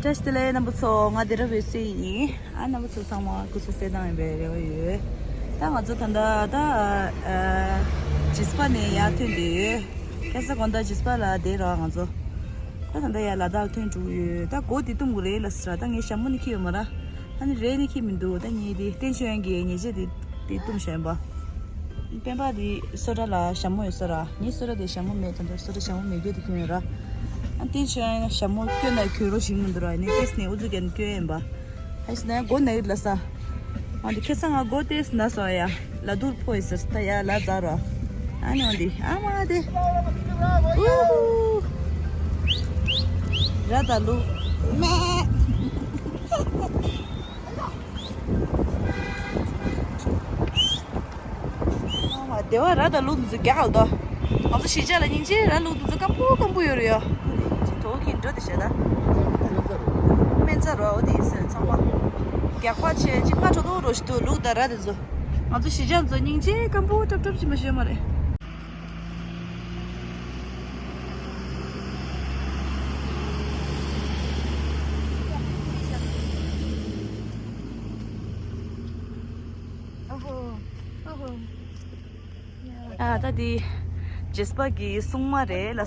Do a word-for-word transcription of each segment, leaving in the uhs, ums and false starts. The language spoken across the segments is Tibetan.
བཀྲ་ཤིས་བདེ་ལེགས་རྣམ་པ་ཚོ། ང་བདེ་རབ་འོད་ཟེར་ཡིན། ཨ་རྣམ་པ་ཚོ་ཚང་མ་སྐུ་གཟུགས་གསལ་ཐང་ཡིན་པའི་རེ་བ་ཡོད། ད་ང་ཚོ་ད་ལྟ་ད་ཨ་ཇི་སི་པ་ནས་ཡར་ཐོན་བསྡད་ཡོད། ཁ་སང་དགོང་དག་ཇི་སི་པ་ལ་བསྡད་རོགས། ང་ཚོ་ད་ད་ལྟ་ཡར་ལ་དྭགས་ལ་ཐོན་འགྲོ་གི་ཡོད། ད་སྒོ་དེ་བཏུམ་དགོས་རེད་ལབ་ཟེར། ད་ངས་ཞྭ་མོ་ནི་འཁྱེར་ཡོད་མ་རེད། ཨ་ནི་རས་ནི་འཁྱེར་མི་འདུག་ད་ངས་དེ་བསྟན་ཆོས་དབྱངས་ཀྱི་ཉལ་ཆས་དེ་དེ་བཏུམ་བཞག་ཡིན་པ། སྤེན་པ་དེ་སོ་ཊ་ལ་ཞྭ་མོ་ཡོད་ས་རེད། ངའི་སོ་ཊ་དེ་ཞྭ་མོ་མེད། ད་ལྟ་སོ་ཊ་ཞྭ་མོ་མེད་རྒྱུ་དེ་ཁྱོན་ཡོད་རེད། ཨ་བསྟན་ཆོས་དབྱངས་ཞྭ་མོ་སྐྱོན་ན་གྱོན་རོགས་ཞིག་མི་འདུག་ར། ནི་ཏེས་ནས་ཨུ་ཚུགས་རྒྱག་ནས་སྐྱོན་ཡིན་པ། ཨ་ཞེ་ན་སྒོ་ན་ཡོད་ལ་ས། ཨ་འདི་ཁ་སང་ང་སྒོ་ཏེས་ན་སོ་ཡ། ལ་དུར་ཕོ་ཡི་ཟེར་ད་ཡ་ལ་ཛ་རོ། ཨ་ནི་འོ་འདི་ཨ་མ་དེ། ཨུ། ར་ད་ལུ། མེ། ཨ་མ་དེ་བ་ར་ད་ལུག་འདི་ཚོ་རྒྱག་ལ་དོ། ང་ཚོ་གཞིས་ཆགས་ལ་སྙིང་རྗེ་ར་ལུག་འདི་ཚོ་སྐམ་པོ་སྐམ་པོ་ཡོད་རེད་ཡ། དོ་གིན་འགྲོ་དེ་བྱས་ད། སྨན་རྩྭ་རོ་འོ་དེ་ཡིན་ཟེར་ཚང་མ། རྒྱག་པ་བྱས་ཅིག་ང་འགྲོ་དོ་རོ་ཞིག་འདུག་ལུག་དང་ར་དེ་ཚོ། ང་ཚོ་གཞིས་ཆགས་ཚོ་སྙིང་རྗེ་སྐམ་པོ་ཏྲབ་ཏྲབ་ཅིག་མ་ཤེས་མ་རེད། ཨ་ད་འདི་ཇེ་སི་པ་གི་སྲུང་མ་རེད་ལ།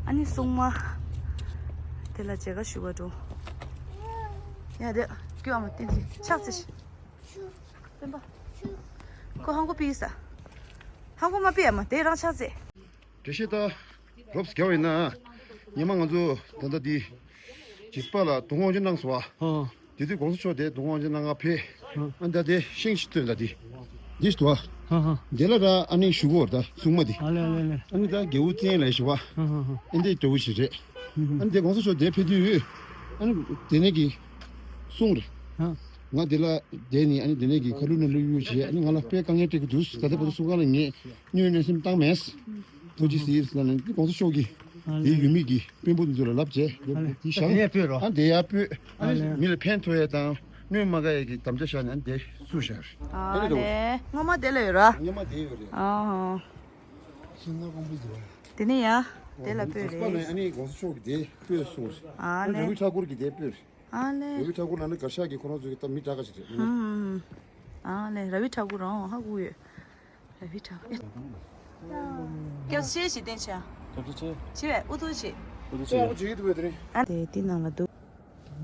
ཨ་ནི་སྲུང་མ་དེ་ལ་མཇལ་ཁ་ཞུ་བ་འགྲོ། ཡ་དེ་སྐྱོ་ཨ་མ་བསྟན་ཅིག་ཕྱག་འཚལ་ཤིག་སྤེན་པ། ཁོ་ཧང་གོ་པི་ས། ཧང་གོ་མ་པི་ཨ་མ་དེ་རང་ཕྱག་འཚལ། དེ་བཤད་ད་རོབ་སྐྱོ་ཡིན་ན། ཉི་མ་ང་ཚོ་ད་ལྟ་འདི་ཇེ་སི་པ་ལ་དུང་དབང་ཆེན་གནང་སོང་བ། ཨ། དེ་དུས་གོང་ས་མཆོག་དེ་དུང་དབང་ཆེན་གནང་ག་ཕེབས། ཨ། ཨ་ད་དེ་ཤིང་ཞིག་བཏོན་ད་དེ། འདི་ཞིག་ཏུ་བ། ཨ་ཨ། དེ་ལ་ར་ཨ་ནི་ཞུ་གོ་ད་སྲུང་མ་དེ། ཨ་ལེ་ཨ་ལེ་ཨ་ལེ། ཨ་ནི་ད་རྒྱལ་པོ་བཙན་ལས་ཞུ་བ། ཨ་ཨ་ཨ། ཨ་འདི་རྒྱལ་པོ་ཞིག་རེད། ཨ་ནི་དེ་གོང་ས་མཆོག་དེ་ཕེབས་དུས། ཨ་ནི་དེ་ནས་ཀྱི་གསུང་རེད། ཨ། ང་དེ་ལ་དེ་ནི་ཨ་ནི་དེ་ནས་ཀྱི་ཁ་ལུ་ན་ལུ་ཡུ་བྱས། ཨ་ནི་ང་ལ་དཔེ་དཀའ་ངལ་སྤྲད་ཀྱི་འདུག་ད་ལྟ་བར་དུ་སྲུང་ཁང་ལ་ངས་གནོད་གནོད་སེམས་བཏང་མེད། ཐུགས་རྗེ་གཟིགས་ཟེར་ནས་གོང་ས་མཆོག་གིས་དེའི་ཡུལ་མི་གི་དཔོན་པོ་དེ་ཚོ་ལ་ལབ་བྱས། ཨ་ལེ། དེ་བཞག་ཨ་དེ་ཡར་སྤོས་རོགས། ཨ་དེ་ཡར་སྤོས། ཨ་ནི་ཨ་ལེ། མི་ལ་ཕན་ཐོགས་ཡས་དང་གནོད་མ་ག་ཡས་ཀྱི་དམ་བཅའ་བཞག་ནས་ཨ་ནི་དེ་སུ་བཞག་རེད། ཨ་ཨ་ནི་དེ་ལེ། སྔོན་མ་དེ་ལ་ཡོད་ར། སྔོན་མ་དེ་ཡོད་རེད། ཨ་ཧོ། ཤིང་ནགས་ཀོང་པོ་ཟེར་བ། དེ་ནས་ཡ་དེ་ལ་སྤོས་རེད། ཨ་ནི་གོང་ས་མཆོག་གིས་དེ་སྤོས་གསུངས་རེད། ཨ་ཨ་ནི་ལེ། ར་བི་ཐ་ཀུར་གིས་དེ་སྤོས་རེད། ཨ་ལེ། ར་བི་ཐ་ཀུར་ལ་ནི་གར་ཞག་གི་ཁོ་རང་ཚོ་གི་ད་མི་དྲག་ག་ཞིག་རེད། ཨ་ལེ། ར་བི་ཐ་ཀུར་རང་ཧ་གོ་ཡོད། ར་བི་ཐ་ཀུར། སྐྱབས་ཆེ་ཞིག་བསྟན་ཆ། སྐྱབས་ཆེ། ཆེ་བས་ཨུ་ཐུ་ཆེ། ཨུ་ཐུ་ཆེ། ཨ་དེ་དེ་ནང་ལ་འདུག་ཨ་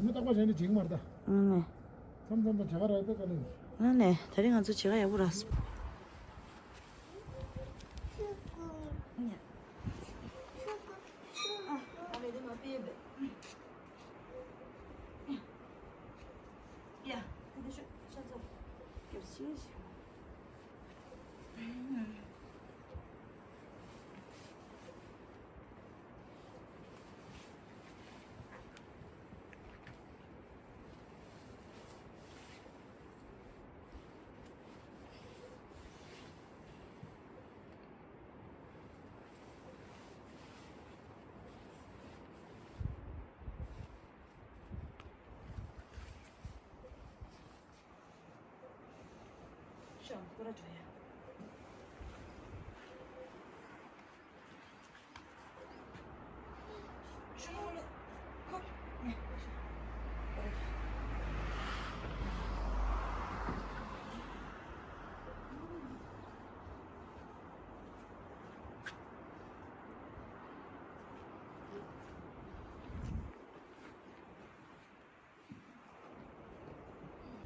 ནི་རྟག་པ་བྱས་ནས་འཇིག་མར་ད། ཨ་ནི། མཚམས་མཚམས་ད་བྱ་ག་ར་ཡོད་པའི་དཀའ་ལས་རེད། ཨ་ནི་ད་རིང་ང་ཚོ་བྱ་ག་ཡག་པོ་རག་སོང་།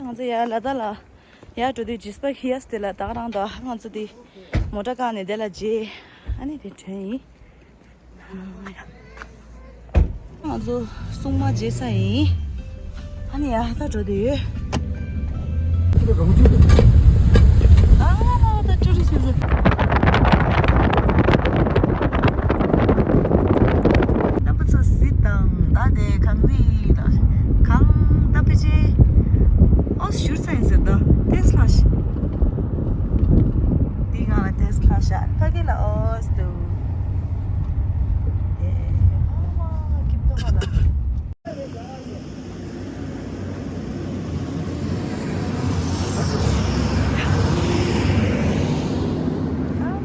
ང་ཚོ་ཡར་ལ་དྭགས་ལ་ཡར་འགྲོ་དུས་ཇི་སི་པ་ཧི་ཡ་སི་དེ་ལ་ད་ག་རང་དང་ང་ཚོ་དེ་མོ་ཊ་བཀག་ནས་དེ་ལ་མཇལ། ཨ་ནི་དེ་དྲན་ཡིན། ང་ཚོ་སྲུང་མ་མཇལ་ས་ཡིན། ཨ་ནི་ཡར་ད་འགྲོ་དུས། ཨ་ད་ཊུ་རི་སི་ཊི། རྣམ་པ་ཚོ་གཟིགས་དང་། ད་དེ་གངས་རི་ལ་གངས་ད་ཕལ་ཆེར་ཨོ་བཞུར་ཚར་ཡིན་ཟེར། ད་ཏེས་ལྷག་ཤག་འདི་ང་ལ་ཏེས་ལྷག་ཤག་ཕ་གི་ལ་ཨོ་སི་འདུག་དེ་ཨ་མ་ཀིབ་ཏོ་ཧ་ལ། ཨ་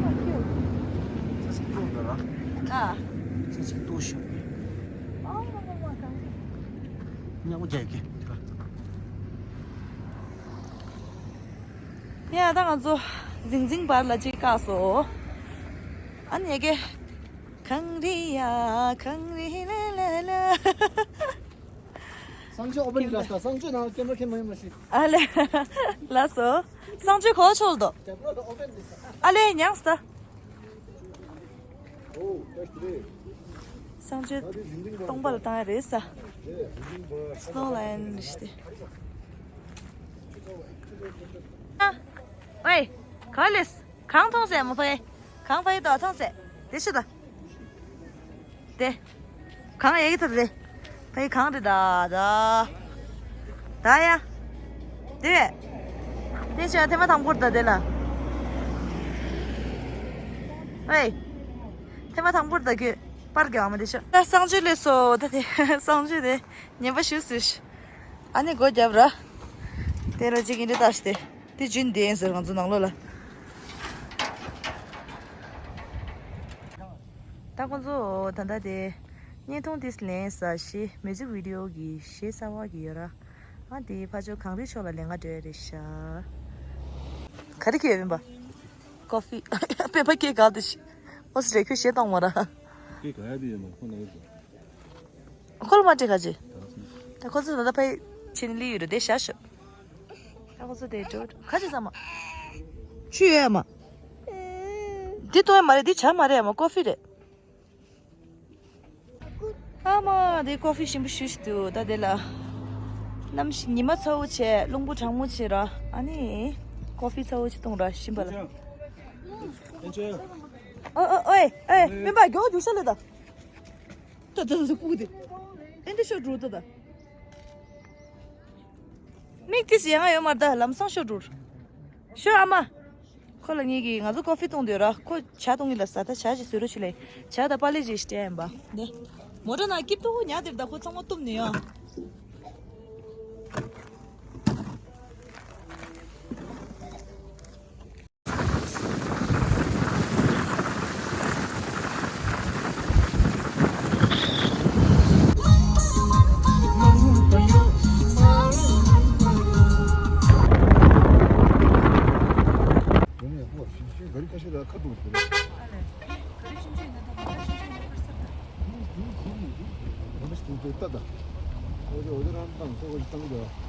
མ་ཀིབ། ཨ། ཨ་མ་མ་མ་གངས་རི། ཉག་མོ་རྒྱག་གི་འདི་ག་ཡ་ད་ང་ཚོ་ཟིང་ཟིང་བར་ལ་ཅིག་བཀག་སོང་། ཨ་ནི་ཡ་གེ་གངས་རི་ཡ་གངས་རི་ལ་ལ་ལ། གསང་སྤྱོད་ཨོ་བན་ར་ས་གསང་སྤྱོད་ནང་ཀེམ་ར་ཁེམ་མ་ཡིན་མ་ཤི། ཨ་ལེ། ལགས་སོ། གསང་སྤྱོད་གོ་ཆོག་དོ། ཨ་ལེ་ཉག་སྟ། གསང་སྤྱོད་སྟོང་པ་ལ་བཏང་ཡ་རེད་ས། སྣོ་ལ་ཡན་རེད་ཤི་སྟེ། ཨ། ཝེ། ག་ལེས། གང་མཐོང་ཟེར་མ་ཕའི། གང་ཕའི་དོ་མཐོང་ཟེར། དེ་ཤི་ད། དེ། གང་ཡག་གི་ཐུབ་རེད། ཕའི་གང་རེད་ད་ད། ད་ཡ། དེ། དེ་ཤི་ཐེ་མ་དང་པོར་ད་དེ་ལ། ཨེ། ཐེ་མ་དང་པོར་ད་གི་པར་གི་ཨ་མ་དེ་ཤི། ད་གསང་སྤྱོད་ལས་སོ་ད་དེ་གསང་སྤྱོད་དེ་ཉན་པ་ཞུ་སུ་ཤི། ཨ་ནི་སྒོ་རྒྱབ་ར། དེ་ར་ཅིག་ཡིན་དེ་ལྟ་ཤི་དེ། དེ་རྒྱུན་ལྡན་ཟེར་ང་ཚོ་ནང་ལོགས་ལ། ད་ཁོང་ཚོ་ད་ལྟ་དེ་བརྙན་ཐུང་དེ་ལེན་ས་ཤི་མིའུ་ཛིག་བི་ཌི་ཡོ་གི་གཞས་གསར་བ་གི་ཡོད་ར། ཨ་དེ་ཕ་ཆོ་གངས་རི་ཕྱོགས་ལ་ལེན་ག་འགྲོ་ཡ་རེད་ཤག་ག་རེ་ཁྱེར་ཡོད་པིན་པ། ཀོ་ཧྥི། པེ་པ་ཀེ་ག་དེ་ཤི། ཨོ་སི་རེ་ཁྱོད་གཞས་གཏོང་མ་ར། ཀེ་ག་ཡ་དེ་ཡོད་མ་ཁོ་ན་ཡོད་པ། ཁོ་ལ་མ་སྤྲད་ག་ཅི། ད་ཁོ་ཚོ་ད་ལྟ་ཕའི་ཕྱི་ནས་སླེབས་ཡོད་རེད་དེ་བཞག་ཤོག་ད་ཁོ་ཚོ་དེ་འགྲོ་ག་ཅི་ཟ་མ། ཆུ་ཡོད་ཡ་མ། འདི་གཏོང་ཡ་མ་རེད་འདི་ཇ་མ་རེད་ཡ་མ་ཀོ་ཧྥི་རེད། ཨ་མ་དེ་ཀོ་ཧྥི་ཞིམ་པོ་ཞུ་ཞིག་འདུག་ད་དེ་ལ། གནམ་གཤིས་ཉི་མ་ཚ་བོ་བྱས་རླུང་བུ་གྲང་མོ་བྱས་ར་ཨ་ནི། ཀོ་ཧྥི་ཚ་བོ་ཅིག་བཏུང་ར་ཞིམ་པ་ལ། ཨ་ཨ་ཨོའེ་ཨོའེ་མིན་པ་མགྱོགས་རྒྱུག་ཤ་ལེ་ད། ད་ད་ད་ཀུ་དེ། ཨེ་འདྲ་ཤོར་འགྲོ་ད་ད། མིག་ཏིས་ཡང་ཡོད་མ་རེད་ད་ལམ་སང་ཤོར་འགྲོ། ཤོ་ཨ་མ། ཁོ་ལ་ངེད་ཀྱིས་ང་ཚོ་ཀོ་ཧྥི་བཏུང་འདོད་ར་ཁོ་ཇ་བཏུང་གི་ལ་ཟ་ད་ཇ་ཞིག་བཟོས་རོགས་ཞུ་ལེ། ཇ་དང་པ་ལེ་ཞིག་སྤྲད་ཡིན་པ། ནེ། མོ་ཊ་ནང་སྐྱིབས་ཏོ་ཉག་དེར་ད་ཁོ་ཚང་མ་བཏུམ་ནས་ཡོང་། ཡ། ཐུགས་རྗེ་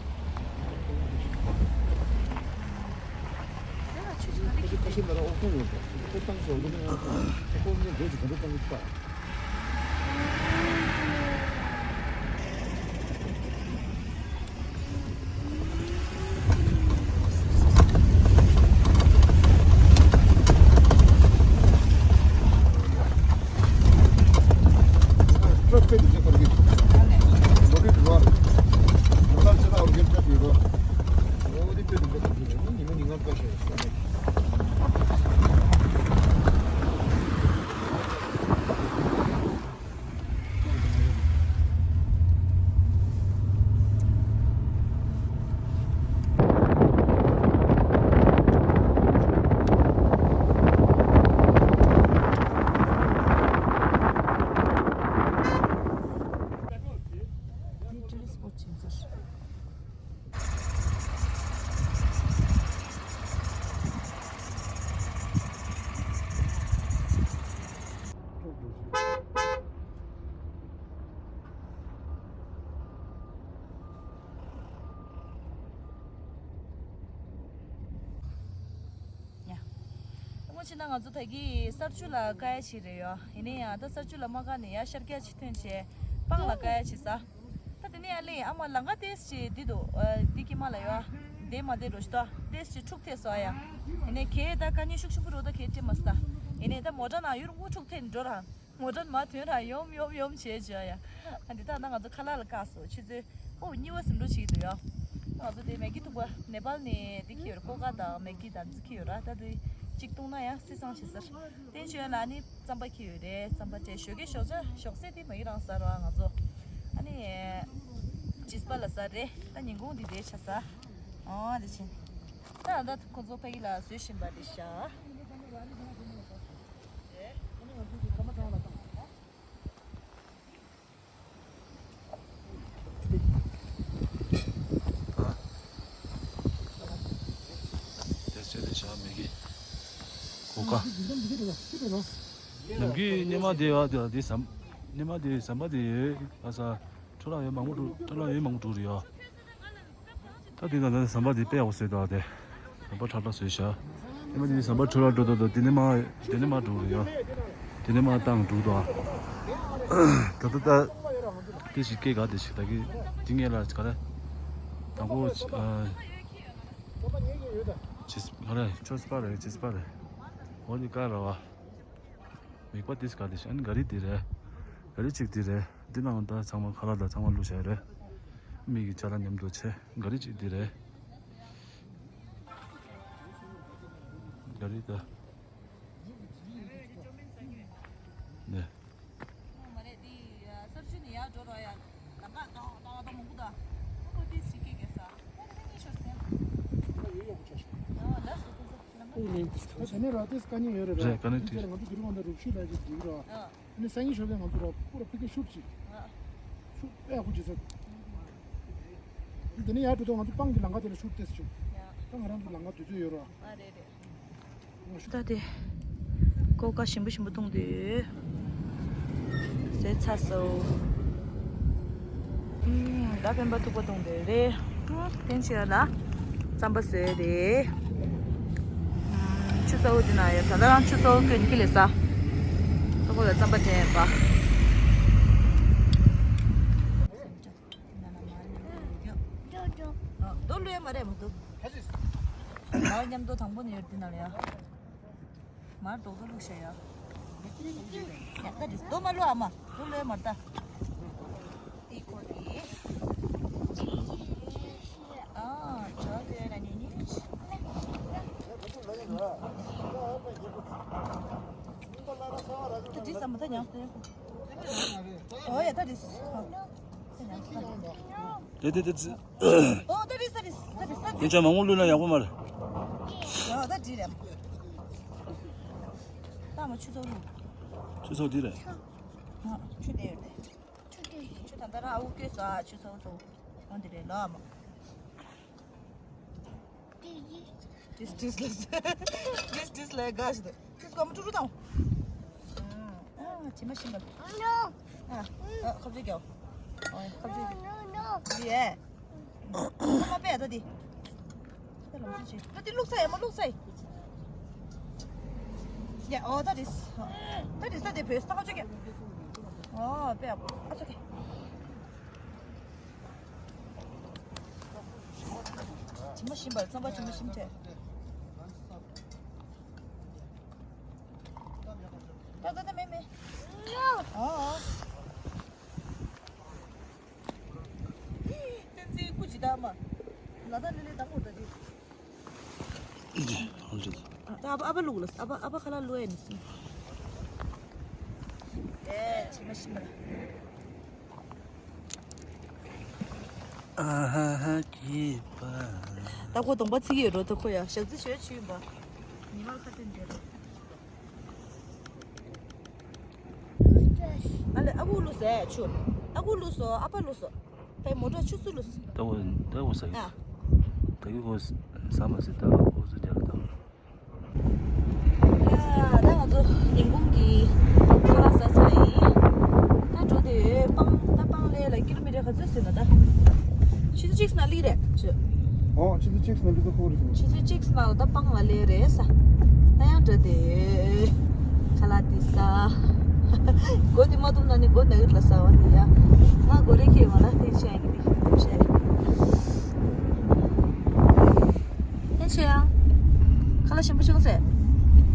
ཆེ་ན་ང་ཚོ་ད་གི་ས་ཆུ་ལ་ཀ་ཡ་ཆེ་རེད་ཡོ། ཡིན་ནའི་ཡང་ད་ས་ཆུ་ལ་མ་ཀ་ནས་ཡ་ཤར་རྒྱ་ཆེ་ཐོན་བྱས་སྤང་ལ་ཀ་ཡ་ཆེ་ས། ད་དེ་ནས་ཡར་སླེབས་ཨ་མ་ལང་ཀ་ཏེས་ཅིག་འདི་འདུག་ཨ་འདི་ཀྱི་མ་ལ་ཡོད་ཨ། དེ་མ་དེ་འགྲོ་ཞིག་ཏོ་ཏེས་ཅིག་འཁྲུག་ཐེ་སོ་ཨ་ཡ། ཡིན་ནའི་ཁེ་ད་ཀ་ཉེ་ཤུགས་ཤུགས་པོ་འགྲོ་ད་ཁེ་ཏྲེ་མ་སི་ད། ཡིན་ནའི་ད་མོ་ཊ་ནང་ཡུར་འུ་འཁྲུག་ཐེ་འགྲོ་ར། མོ་ཊ་མ་ཐོན་ར་ཡོམ་ཡོམ་ཡོམ་བྱེད་བྱོས་ཨ་ཡ། ཨ་འདི་ད་ན་ང་ཚོ་ཁ་ལག་ལ་བཀག་སོ་ཆུ་ཚོད། ཨོ་གཉིས་པ་ཟིན་འགྲོ་བྱེད་ཀྱི་འདུག་ཡ། ང་ཚོ་དེ་མེ་གི་ཐུག་པ་ནེ་པཱལ་ནས་འདི་ཁེ་ཡོད་ར་ཀོ་ཀ་དང་མེ་གི་དང་འདི་ཁེ་ཡོད་ར་ད་དེ་གཅིག་བཏུང་ན་ཡང་སི་སང་བྱེད་ཟེར། བསྟན་ཆོས་ལ་ནི་རྩམ་པ་ཁྱེར་ཡོད་རེད། རྩམ་པ་སྤྲད་ཞོགས་ཀས་ཞོགས་ཇ་ཞོགས་ཟས་དེ་མ་ཡི་རང་ཟ་རོགས་ང་ཚོ། ཨ་ནི། ཇིས་པ་ལ་ཟ་རེད་ད་ཉིན་གུང་འདི་དེ་ཆ་ཟ། ཨོ་དེ་ཕྱིན། ད་ད་ཁོ་ཚོ་ཕ་གི་ལ་བཟོས་བཞིན་པ་རེད་ཤག་ཨ་ནི་ང་ཚོ་གི་ཀ་མ་ཚང་ལ་བཏང་། ཆེ་རེད་ཤག་མེ་གི། གོ་ཀ། ནམ་རྒྱུན་སྙེ་མ་དེ་ཡོད་དེ་དེ་ཟམ། སྙེ་མ་དེ་ཟམ་པ་དེ་ཡོད་ཨ་ས། འཕྲོ་བརླག་ཡོད་མང་པོ་འགྲོ། འཕྲོ་བརླག་ཡོད་མང་པོ་འགྲོ་རེད་ཡ། ད་དེ་ན་ད་ཟམ་པ་དེ་དཔེ་ཡག་པོ་བཟོས་འདུག་དེ། ཟམ་པ་ཁྲ་ཁྲ་བཟོས་ཤག་སྙེ་མ་དེ་ཟམ་པ་འཕྲོ་བརླག་འགྲོ་འདུག་དེ་ནས་མ་དེ་ནས་མ་འགྲོ་རེད་ཡ། དེ་ནས་མ་བཏང་འགྲོ་འདུག་ད་ད་ད་དེ་ཞིག་སྐད་ག་དེ་ཞིག་ད་གི་དེ་ངས་ལ་ག་རེ། དང་པོ་ཨ། ཅིས་ང་རེ་ཆོས་པ་རེ་ཅིས་པ་རེ། འོ་ནི་ཀ་ར་བ། མིག་པ་ཏིས་ཀ་ཏིས་ཨན་ག་རི་དེ་རེ། ག་རི་གཅིག་དེ་རེ། འདི་ནང་ད་ཚང་མ་ཁ་ལག་ད་ཚང་མ་བླུགས་བྱས་རེ། མིག་གི་ཅ་ལག་མཉམ་དུ་བྱས་ག་རི་གཅིག་དེ་རེ། ག་རི་ད། ནས། མ་རེད་དེ། གསར་ཤུལ་ནས་ཡར་འགྲོ་རོགས་ཡ། ད་ང་ད་ང་ད་ང་ད་མང་པོ་ད། ཁོ་ཁོ་དེ་ཞིག་སྐད་རྒྱག་ས། ཁོ་དེ་ནས་ཤོར་ཟེར། ཡོད་ཡོད་ཁོ་ཆ་ཤོར། ཨ་ལགས་སོ་ཁོ་ཚོ་ལམ་ཁ་ཨོ་ལེན་ཏིས་ཁ་ཆ་ནས་ར་ཏེས་ཀ་ཉིང་ཡོད་རེད་ར། རེད་ཀ་ནས་ཁྱེད་ཚོ་ང་ཚོ་དེ་རིང་ང་ད་རུབ་ཤུལ་ལ་ཅིག་འགྲིག་ར། ཨ་ནི་སང་ཉིན་ཞོགས་ཀས་ང་ཚོ་ར་ཁོ་ར་ཕི་ཀ་ཤུར་ཅིག་ཨ་ཤུར་ཨེ་ཁོ་ཅི་ཟེར། དེ་ནས་ཡར་འགྲོ་དུས་ང་ཚོ་སྤང་གི་ལམ་ཁ་དེ་ལ་ཤུར་ཏེས་ཤུར། ད་ང་རང་ཚོ་ལམ་ཁ་དུས་ཚོད་ཡོད་ར། ཨ་རེད་རེད། ད་དེ། ཀོ་ཀ་ཞིམ་པོ་ཞིམ་པོ་བཏུང་དུས། ཟས་ཚར་སོང་། ཨུམ། ད་སྤེན་པ་ཐུག་པ་བཏུང་དུས་རེད། ཨུམ། བསྟན་ཆོས་ལ། རྩམ་པ་བཟོས་རེད། ཨུམ། ཆུ་ཚ་བོ་འདི་ན་ཡོད། ད་ལྟ་རང་ཆུ་ཚ་བོ་ཀུན་ཁྱི་ལས་ས། ད་ཁོ་ལ་རྩམ་པ་སྤྲད་པ། རྡོ་ལུས་མ་རེད་མ་འདུག་མར་མཉམ་དུ་དང་པོ་ནས་ཡོད་འདི་ན་ལ་ཡ། མར་རྡོག་རྡོག་བླུགས་བཞག་ཡ། ཡ་ད་འདི་རྡོ་མ་བླུགས་ཨ་མ། རྡོ་ལུས་མ་རེད་ད། ཨི་ཁོ་དེ། ཨ་ཇོ་ལུས་ན་ཉི་ཉི། ད་འདི་ཟ་མ་ད་ཉམས་སུ། ཨོ་ཡ་ད་འདི། དེ་དེ་དེ། ཨོ་ད་རེད་ད་རེད་ད་རེད་ད་རེད། དེ་ཚོ་མང་པོ་བླུགས་ན་ཡག་པོ་མ་རེད། ཨོ་ད་འདི་རེད། ད་མ་ཆུ་ཚོད་བླུགས། ཆུ་ཚོད་འདི་རེད། ཨ་ཆུ་དེ་ཡོད་དེ། ཆུ་དེ་ཆུ་ད་ད་ར་ཨ་འུ་སྐྱོད་ས་ཆུ་ཚོད་ཚོད། ཨོ་འདི་རེད་ལ་མ། ཏིས་ཏིས་ལ་ཏིས་ཏིས་ལ་དགའ་ཞིག་ཏིས་ཀོ་མ་ཀྲུ་རུ་དང་། ཨ་ཅི་མ་ཤིན་པ། ཨ་ཁབ་ཅིག་རྒྱོ། ཨ་ཁབ་ཅིག་རྒྱོ། ཡེ། ཁ་མ་པས་ད་དི། ད་ལམ་སུ་ཆེ། ད་དི་ལུག་ས་ཡ་མ་ལུག་ས་ཡ། ཡ་ཨོ་ད་དིས། ད་དིས་ད་དི་བོས་ད་ཁ་ཅིག་རྒྱོ། ཨོ་པས་ཨ་ཚོ་དི། ཇི་མ་ཤིན་པར་རྩམ་པ་ཇི་མ་ཤིན་ཐལ། ད་ད་ད་མེ་མེ། ཨ་ཨ། བསྟན་འཛིན་སྐུ་ཇི་ལྟར་མ། ལ་ད་ལི་ལི་དང་པོ་ད་དི། ད་ཨ་ཕ་ཨ་ཕ་ལུག་ལ་ཨ་ཕ་ཨ་ཕ་ཁ་ལ་ལུ་ཨེ་ནི་སི། ཨེ་ཇི་མ་ཤིན་པར། ཨ་ཧ་ཧ་ཀི་པ། ད་ཁོ་གདོང་པ་ཚིག་ཡོད་རོ་ད་ཁོ་ཡ་ཞག་རྩི་ཞོལ་ཆུ་ཡིན་པ། ཉི་མར་ཁ་ཏོན་འདྲེ་རེད། ཨ་ལེ་ཨ་ཁུ་ལུས་སོ་ཆུ། ཨ་ཁུ་ལུས་སོ་ཨ་ཕ་ལུས་སོ། ད་མོ་ཊ་ཆུ་ཚུ་ལུས། ད་འོ་ད་འོ་ཟ་གི་ཨ། ད་གི་ཁོ་ཟ་མ་ཟི་ད་འོ་ཟི་རྒྱག་ད། ཡ་ད་ང་ཚོ་ཉིན་གུང་གི་ཁ་ལག་ཟ་ཚར་ཡིན། ད་འགྲོ་དེ་ཡོད་སྤང་ད་སྤང་ལས་ལ་ཀི་ལོ་མི་ཊར་ག་ཚོད་ཟིན་ན་ད། ཆུ་ཚོད་གཅིག་ན་ལི་རེད་ཆུ། ཨོ་ཆུ་ཚོད་གཅིག་ན་ལི་ད་ཁོ་རེད་ཟིན། ཆུ་ཚོད་གཅིག་ན་ལ་ད་སྤང་ལ་ལས་རེད་ས། ད་ཡང་འགྲོ་དེ་ཡོད་ཁ་ལག་དེ་ཟ། སྒོ་དེ་མ་བཏུམ་ན་ནི་སྒོ་ན་གིར་ལ་ཟ་བ་དེ་ཡ། ང་སྒོ་རེ་ཁེ་མ་ལ་དེ་ཆེ་ཡང་གི་དེ་ཆེ། ཨེ་ཆེ་ཡང་། ཁ་ལག་ཞིམ་པོ་བྱུང་ཟེར།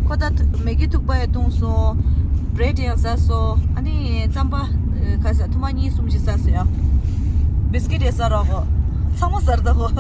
ཁོ་ད་མེ་གི་ཐུག་པ་ཡང་བཏུང་སོང་། བྲེད་ཡང་ཟ་སོང་། ཨ་ནི་རྩམ་པ་ཁ་ཟ་ཐུ་མ་གཉིས་གསུམ་ཞིག་ཟ་སོང་ཡ། བིས་ཀིཊ་ཡང་ཟ་རོགས་གོ། ཚང་མ་ཟ་ར་ད་གོ།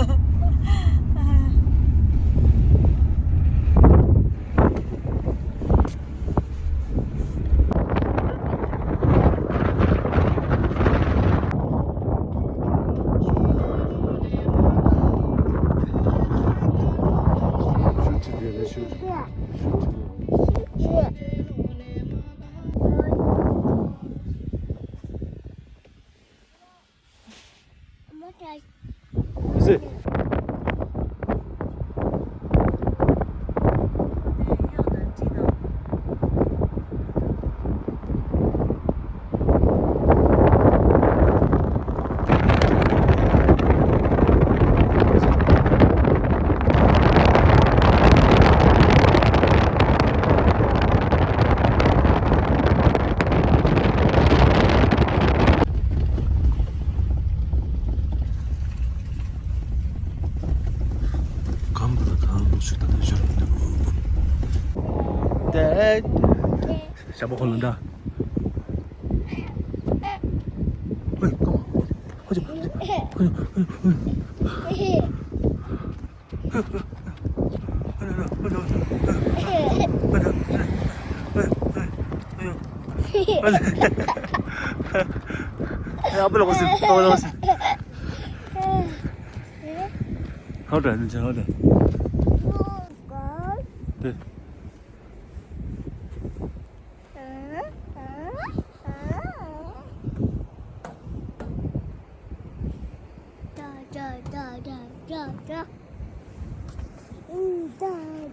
ཞྭ་མོ་ཁོ་ལ་འདྲ། ཧོ་ཅི། ཧོ་ཅི། ཧོ་ཅི། ཨ་པ་ལོག་སི། ཨ་པ་ལོག་སི། ཧོ་ད་ནི་ཅང་ཧོ་ད། དེ།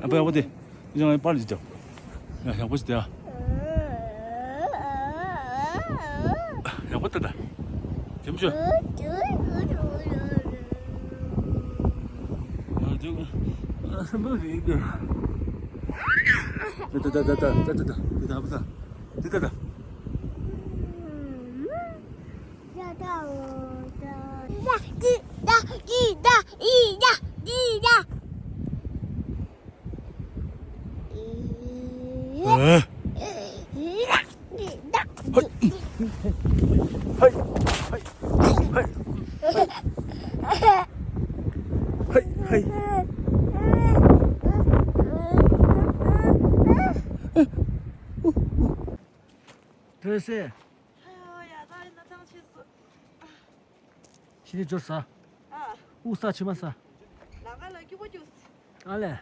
ཨ་པ་ཨ་པ་དེ། ཡང་པར་ཅིག་ཡ། ཡག་པོ་ཞིག་དེ་ཨ། ཡག་པོ་ད་ད། ཇེམ་ཤོ། ཨ་ཇུ། ཨ་སེམས་པ་རེད་དེ། ད་ད་ད། ཐོས་སེ། ཨ་ཡ་ད་ཡིན་ན་ཐང་ཆད་སོང་། ཕྱི་ནས་འབྱོར་ས། ཨ། དབུགས་ས་ཕྱི་མ་ས། ལ་ཀ་ལ་སྐྱུག་པ་སྐྱུག་སི། ཨ་ལས། ཨོ།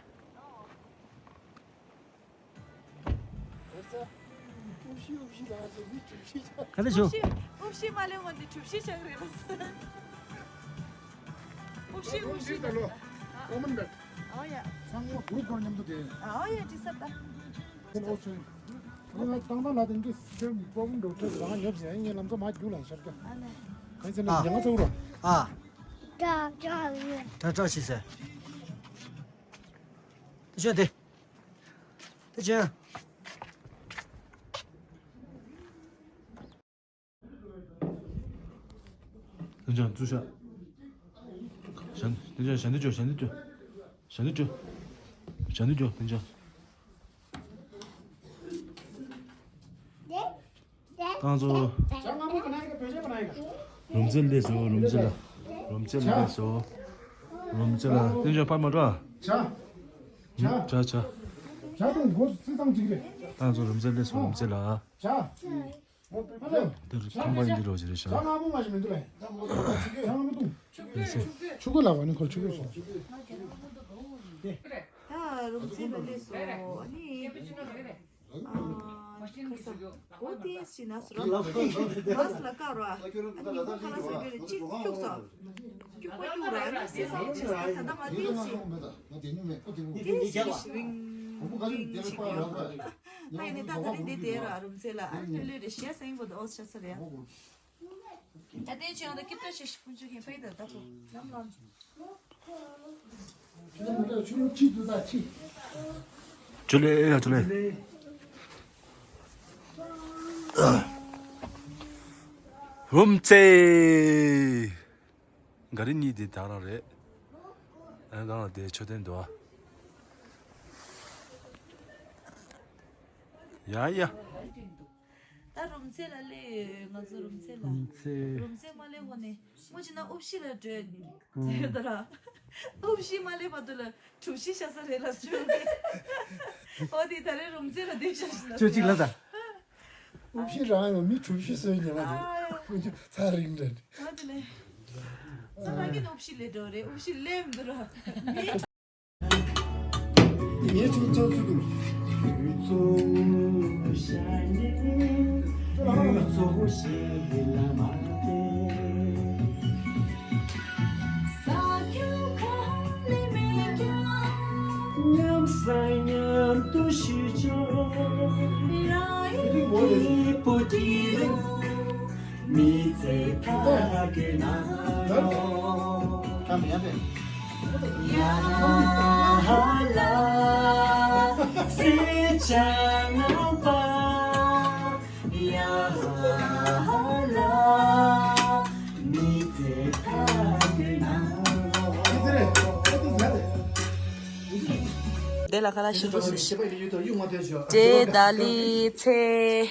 ག་ནས་བྱུང་། དབུགས་ཤི་མ་ལེན་བ་འདི་གྲུ་བཞི་ཆགས་རེད་ལ་སོ། དབུགས་ཤི་དབུགས་ཤི་ད་ལོ། ཨོ་མན་ཌ། ཨོ་ཡ། ཚང་མ་གུ་རུབ་ཀྱི་མཉམ་དུ་དེ། ཨོ་ཡ་ཅི་ས་ད། ཨོ་ཚོ། ང་ཏང་ཏང་ལ་དེ་འདི་སེམས་པོ་འགྲོ་ཚོད་རང་ཉོབ་ཡ་ངའི་ལམ་ཚོ་མ་རྒྱུག་ལ་ཤར་ཀྱང་། ཨ་ནེ། གང་ཚེ་ན་ཉང་ཚོ་རོ། ཨ། ཏྲ་ཏྲ་ཡོད། ཏྲ་ཏྲ་ཤི་ཟེར། དེ་ཆོས་དེ། དེ་ཆོས། དེ་ཆོས་ཚུར་ཤ། ཞན། དེ་ཆོས་ཞན་དེ་ཆོས་ཞན་དེ་ཆོས། ཞན་དེ་ཆོས། ཞན་དེ་ཆོས་དེ་ཆོས། ཏང་ཙུའུ། རུམ་ཚེ་ལས་སོ། རུམ་ཚེ་ལ། རུམ་ཚེ་ལས་སོ། རུམ་ཚེ་ལ་ཏེ་ཅོ་ཕར་མ་འགྲོ་ཨ། ཆ། ཆ། ཆ། ཏང་ཙུའུ་རུམ་ཚེ་ལས་སོ། རུམ་ཚེ་ལ། དེ་རུ་ཁང་པ་ཡིན་འདི་རོ་ཅི་རེད་ཤག་ལས་སོ། ཆུ་གོ་ལ་བ་ནི་ཁོ་ཆུ་གོ་ཤོག་ད་རུམ་ཚེ་ལ་ལས་སོ། ཨ་ནི། ཁ་ས་གོ་ཏི་ཞིག་ན་སུ་ར། མ་སུ་ལ་ཀ་ར། ཨ་ནི་ཁོ་ཁ་ལ་སུ་གི་ཅིག་ཁྱུག་སོ། ཁྱུག་པ་ཁྱུག་ར་ཨ་ནི་སི་སང་ཅི་སི་ད་ད་མ་ཏི་ཞིག་ཏི་ཞིག་རིང་རིང་ཞིག་ཡོད། ད་ཡིན་ནི་ད་ད་རིང་འདི་དེ་ར་རུམ་ཚེ་ལ་ཨ་ནི་ལུས་རེ་ཞེ་སེང་བོ་དོ་ཤ་ས་རེ། ད་ལྟའི་ཆེད་ཡོང་ད་སྐྱིད་པ་ཞིག་ཕུན་ཚོགས་ཁྱེད་ཕེབས་ད་ད་ཁོ་ལམ་ལམ། ཆུ་ལེ་ཡ་ཆུ་ལེ། རུམ་ཚེ། ག་རེ་གཉིས་དེ་དག་རང་རེད། ཨ་ནི་གང་ལ་དེ་མཆོད་རྟེན་འདུག་ཨ། ཡ་ཡ། ད་རུམ་ཚེ་ལ་སླེབས་ཡོད། ང་ཚོ་རུམ་ཚེ་ལ། རུམ་ཚེ། རུམ་ཚེ་མ་སླེབས་གོང་ནས་སྔོན་ཆད་ན་དབུ་བཞི་ལ་འགྲོ་ཡོད་ནི་ཟེར་ཡོད་ད་ར། དབུ་བཞི་མ་སླེབས་བར་དུ་ལ་གྲུ་བཞི་ཤ་ས་རེད་ལ་བཅོས་ཏེ། འོ་དེ་ད་རེས་རུམ་ཚེ་ལ་སྡོད་ཤག་ཤི་ལ་ཅོ་གཅིག་ལ་ད། དབུ་བཞི་རང་ཡང་མི་གྲུ་བཞི་སོན་ཉེ་བ་དེ། ཨ་ཡོ། ཚ་རིང་འདྲ། འོ་དེ་ལས། ཚ་མ་གི་ནི་དབུ་བཞི་ལས་འགྲོ་རེད། དབུ་བཞི་སླེབས་མི་འདུག་ར། མི། ངས་ཚུར་ཚོགས་ཚུལ་དུ། དེ་ལ་ཁ་ལག་ཤི་འགྲོ་སྲིད་ཤི། ཏྲེ་ད་ལི་ཚེ།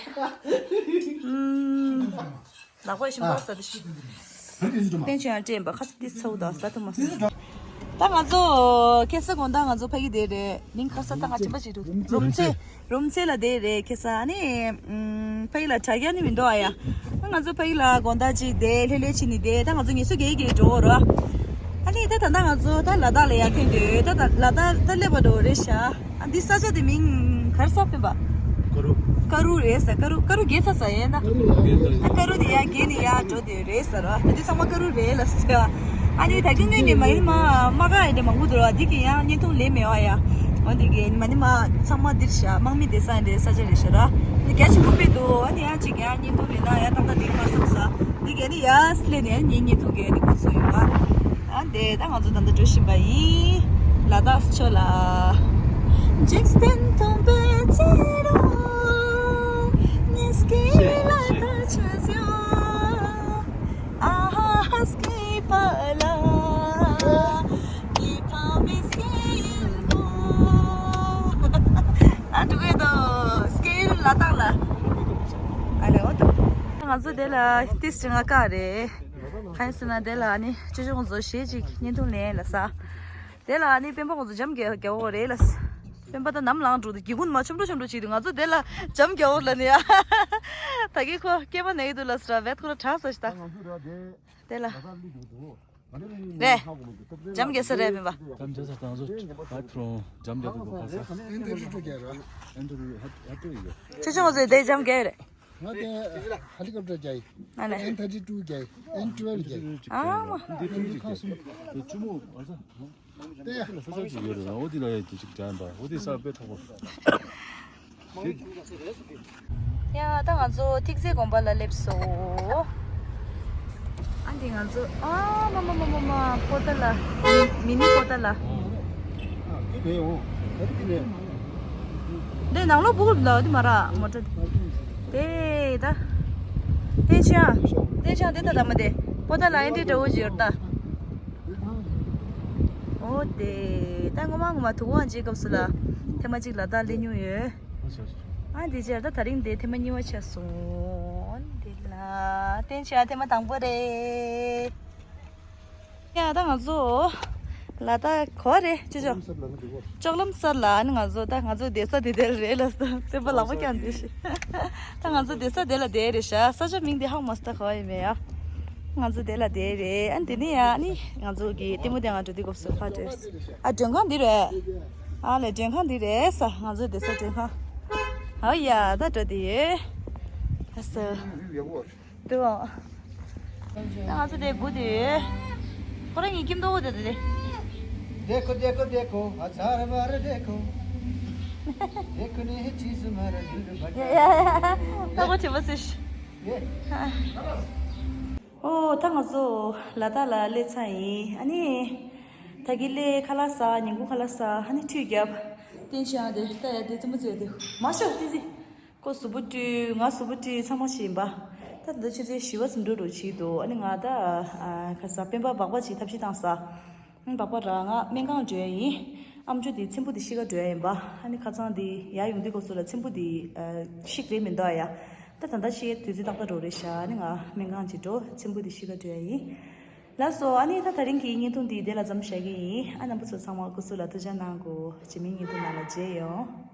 ཨུམ། ལག་པ་ཞིམ་པོ་ཟ་དུ་ཤི། བསྟན་ཆོས་ཡང་སྤྲད་པ་ཁ་ཚ་འདི་ཚ་བོ་དང་ཟ་ཐུབ་མ་སོང་། ད་ང་ཚོ་ཁེ་ས་དགོང་དག་ང་ཚོ་ཕ་གི་དེ་རེད། མིང་ཁ་ས་ད་ང་ཅི་པ་ཅིག་འདུག་རུམ་ཚེ། རུམ་ཚེ་ལ་དེ་རེད། ཁེ་ས་ཨ་ནི། ཨུམ། ཕ་གི་ལ་དྲ་རྒྱ་ནི་མི་འདུག་ཨ་ཡ། ད་ང་ཚོ་ཕ་གི་ལ་དགོང་དག་ཅིག་དེ་ལྷོད་ལྷོད་ཕྱིན་ནི་དེ་ད་ང་ཚོ་ངལ་གསོ་རྒྱག་གི་འགྲོ་རོགས། ཨ་ནི་ད་ད་ལྟ་ང་ཚོ་ད་ལ་དྭགས་ལ་ཡར་ཐོན་དུས་ད་ད་ལ་དྭགས་ད་སླེབས་པ་འགྲོ་རེད་ཤག་ཨ་འདི་ས་ཆ་དེ་མིང་ག་རེ་ཟེར་ཕན་པ། ཀ་རུ། ཀ་རུ་རེད་ཟེར། ཀ་རུ་ཀ་རུ་རྒྱལ་ས་ཟེར་ཡས་ན། ད་ཀ་རུ་དེ་ཡར་རྒྱལ་ནས་ཡར་འགྲོ་དེ་རེད་ཟེར་རོ། ད་འདི་ཚང་མ་ཀ་རུ་རེད་ལ་ཟེར་བ། ཨ་ནི་ད་གིན་ངོས་ནས་མ་ཡིན་མ་མ་ག་ཡིན་དེ་མང་པོ་འདུག་ར། འདི་གི་ཡང་བརྙན་ཐུང་ལས་མེད་བ་ཡ། འོ་འདི་གི་མ་ནི་མ་ཚང་མ་འདིར་ཤག་དམག་མི་བསྡད་ས་ཡིན་དེ་ས་ཆ་རེད་ཤག་ར། འདི་རྒྱ་ཆེན་པོ་དཔེ་འདུག་ཨ་ནི་ཡང་ཅིག་ཡང་བརྙན་ཐུང་རེད་ན་ཡང་ཏག་ཏག་འདི་མར་སོང་ས། འདི་གས་ནི་ཡར་སླེབས་ནས་ངའི་བརྙན་ཐུང་གས་འདི་འགོ་ཚུགས་ཡོད་པ། ཨ་འདི་ད་ང་ཚོ་ད་ལྟ་འགྲོ་བཞིན་པ་ཡིན། ལ་དྭགས་ཕྱོགས་ལ། འཇིག་རྟེན་སྟོང་པའི་རྩེ་རུ། ཉིས་ཀའི་ལ་དྭགས་ཆ་ཟིའོ། ཨ་ཧ་སྐྱིད་པ་ལ། ཨ་འགྲོ་གི་འདུག་སྐྱིད་ལ་དྭགས་ལ། ཨ་ལེ་འོ་ད། ང་ཚོ་དེ་ལ་ཏིས་ཅི་ང་ཀ་རེད། གང་ཡིན་ཟེར་ན་དེ་ལ་ནི་ཅོ་ཅོ་ང་ཚོ་གཞས་ཅིག་བརྙན་ཐུང་ལེན་ལ་ས། དེ་ལ་ནི་སྤེན་པ་ང་ཚོ་འཇམ་རྒྱག་རྒྱག་འོ་རེད་ལ་ས། སྤེན་པ་ད་ནམ་ལངས་འགྲོ་འདུག་སྒེའུ་ཁུང་མ་ཆོམ་འགྲོ་ཆོམ་འགྲོ་བྱེད་འདུག་ང་ཚོ་དེ་ལ་འཇམ་རྒྱག་འོ་ལ་ནི་ཡ། ད་གི་ཁོ་སྐེད་པ་ན་གི་འདུག་ལ་ས་ར་བེད་ཁོ་ར་དྲག་ས་ཞིག་ད། དེ་ལ། རེད། འཇམ་རྒྱག་ས་རེད་སྤེན་པ། འཇམ་རྒྱག་ས་དང་ཚོ་བ་ཁྲོང་འཇམ་རྒྱག་གི་གོ་ཁ་ས། ཨེན་དུ་རུ་ཀ་ར། ཨེན་དུ་རུ་ཧ་ཧ་ཏོ་ཡོད། ཅོ་ཅོ་ང་ཚོ་དེ་འཇམ་རྒྱག་རེད། ང་དེ་ཧེ་ལི་ཀོབ་ཊར་རྒྱག་ཡིན། ཨ་ནི། ཨེན་ཐར་ཊི་ཊུ་རྒྱག་ཡིན། ཨེན་ཊུ་ཝེལ་ཝ་རྒྱག་ཡིན། ཨ་མ། འདི་ཁྲིམས་ཀྱི་ཁ་སུམ་ཅུ་མོ་ཨ་ས། དེ་ཡ། ས་ཆ་ཅིག་ཡོད་རེད། འོ་དེ་ལ་ཡ་དེ་ཅིག་རྒྱག་ཡིན་པ། འོ་དེ་ས་དཔེ་མཐོ་པོ། ཡ་ད་ང་ཚོ་ཐིག་ཚེ་དགོན་པ་ལ་སླེབས་སོང་། ཨ་འདི་ང་ཚོ་ཨ་མ་མ་མ་མ་མ་པོ་ཏཱ་ལ། མི་ནི་པོ་ཏཱ་ལ། འདི་ནང་ལོགས་སྤུ་གུ་ལ་འདི་མ་ར་མོ་ཊ་དེ་ད། བསྟན་ཆང་བསྟན་ཆང་དེ་ད་ད་མ་དེ་པོ་ཏཱ་ལ་ཨེ་འདྲའི་འདྲ་བོ་ཅིག་ཡོད་ད། འོ་དེ་ད་ངོ་མ་ངོ་མ་དུ་གོ་ཨང་ཅིག་སྐབས་སུ་ལ་ཐེངས་མ་གཅིག་ལ་དྭགས་སླེབས་མྱོང་ཡོད། ཨ་འདི་ཅར་ད་ད་རིང་དེ་ཐེངས་མ་གཉིས་པ་ཆགས་སོང་། འདི་ལ་བསྟན་ཆ་ཐེངས་མ་དང་པོ་རེད། ཡ་ད་ང་ཚོ་ལ་དྭགས་གོ་རེད་ཅོ་ཅོ། ལྕོག་ལམ་སར་ལ་ནི་ང་ཚོ་ད་ང་ཚོ་བསྡད་ས་དེ་དེར་རེད་ལ་ས་སེམས་པ་ལག་པ་བརྐྱངས་བསྡད་ཤི། ད་ང་ཚོ་བསྡད་ས་དེ་ལ་བསྡད་རེད་ཤག་ས་ཆ་མིང་དེ་ཧ་གོ་མ་སོང་ད་གོ་ཡི་མེད་ཡ། ང་ཚོ་དེ་ལ་བསྡད་རེད། ཨ་འདི་ནི་ཡ་ནི་ང་ཚོ་གི་ལྟད་མོ་དེ་ང་འགྲོ་དུས་སྐབས་སུ་ཕ་སྤྲད། ཨ་མགྲོན་ཁང་འདི་རེད། ཨ་ལས་མགྲོན་ཁང་འདི་རེད་ས། ང་ཚོ་བསྡད་ས་མགྲོན་ཁང་། ཨ་ཡ་ད་འགྲོ་དེ་ཡོད། ཨ་ས། དུ་བ། ད་ང་ཚོ་དེ་སྒུག་དེ་ཡོད། ཁོ་རང་གཉིས་ཁྱིམ་ཐོག་དེ་དེ། देखो देखो देखो, हजार बार देखो। देखो नहीं चीज मारा दिल बजा। ཡ་ཡ་ཡ། ད་ཁོ་བྱེད་པ་སྲིད། ཨོ་ད་ང་ཚོ་ལ་དྭགས་ལ་སླེབས་ཚར་ཡིན། ཨ་ནི་ད་གི་སླེབས་ཁ་ལག་ཟ། ཉིན་གུང་ཁ་ལག་ཟ། ཨ་ནི་ཁྲུས་བརྒྱབ། བསྟན་ཆང་དེ་ད་ཡ་དེ་རྩེད་མོ་རྩེ་དེ་མ་ཤོག་བསྟན་འཛིན། ཁོ་གཟུགས་པོ་བཀྲུས། ང་གཟུགས་པོ་བཀྲུས། ཚང་མ་ཞིག་ཡིན་པ། ད་ད་ལྟ་ཆུ་ཚོད་བཞི་པ་ཙམ་འགྲོ་འགྲོ་བྱེད་འདུག་ཨ་ནི་ང་ད་ཨ་ཁ་ས་སྤེན་པ་སྦག་སྦག་ཅིག་ཐབས་ཤེས་བཏང་ས། སྦག་སྦག་ར་ང་སྨན་ཁང་འགྲོ་ཡ་ཡིན། ཨ་མཆོག་དེ་ཚེམ་བུ་དེ་ཤི་ག་འགྲོ་ཡ་ཡིན་པ། ཨ་ནི་ཁ་སང་དེ་ཡར་ཡོང་དུས་སྐབས་སུ་ལ་ཚེམ་བུ་དེ་ཨ་ཤི་རེད་མི་འདུག་ཨ་ཡ། ད་ད་ལྟ་ཤི་ཡ་དུས་ཚོད་ཏག་ཏག་འགྲོ་རེད་ཤག་ཨ་ནི་ང་སྨན་ཁང་ཅིག་འགྲོ། ཚེམ་བུ་དེ་ཤི་ག་འགྲོ་ཡ་ཡིན། ལགས་སོ། ཨ་ནི་ད་ད་རིང་གི་བརྙན་ཐུང་འདི་དེ་ལ་མཚམས་བཞག་གི་ཡིན། ཨ་རྣམ་པ་ཚོ་ཚང་མ་སྐུ་གཟུགས་ལ་ཐུགས་ཅག་གནང་དགོས། རྗེས་མའི་བརྙན་ཐུང་ནང་ལ་མཇལ་ཡོང་།